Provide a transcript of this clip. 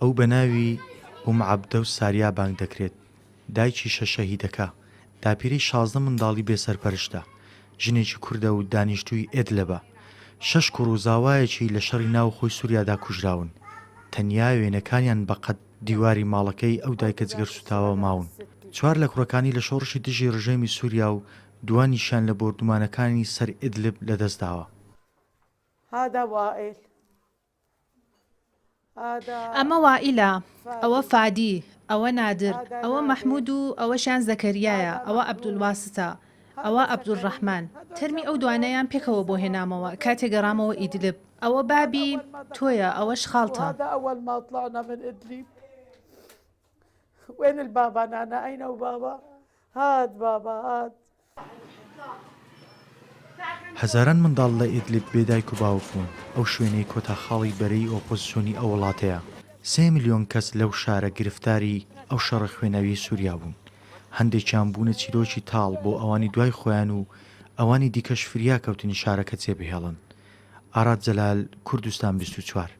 ئەو بە ناوی ئوم عەبدە و ساریا بانگ دەکرێت، دایکی شەش شەهیدەکە، داپیرەی 16 منداڵی بێ سەرپەرشتە، ژنێکی کوردە و دانیشتووی ئێدلبە. شەش کوڕ و زاوایەکی لە شەڕی ناوخۆی سوریادا کوژراون. تەنیا وێنەکانیان بە قەد دیواری ماڵەکەی ئەو دایکە جگەرسووتاوە ماون. چوار لە کوڕەکانی لە شۆڕشی دژی ڕژێمی سوریا و دووانیشیان لە بۆردومانەکانی سەر ئیدلب لەدەستداوە. ئەمە وائیلە، ئەوە فادی، ئەوە نادر، ئەوە مەحمود و ئەوەشیان زەکەریایە، ئەوە عەبدولواسitە، ئەوە عەبدولڕەحمان. تەرمی ئەو دوانەیان پێکەوە بۆ هێنامەوە کاتێ گەڕامەوە ئیدلب. ئەوە بابی تۆیە، ئەوەش خاڵتە. هەزاران منداڵ لە ئیدلیب بێ دایک و باوک بوون، ئەو شوێنەی کۆتا خاڵی بەرەی ئۆپۆزسیۆنی ئەو وڵاتەیە. سێ ملیۆن کەس لەو شارە گرفتاری ئەو شەڕە خوێناویەی سوریا بوون. هەندێکیان بوونە چیرۆکی تاڵ بۆ ئەوانی دوای خۆیان و ئەوانی دیکەش فریا کەوتن شارەکە جێبهێڵن. ئاراد جەلال، کوردستان 24.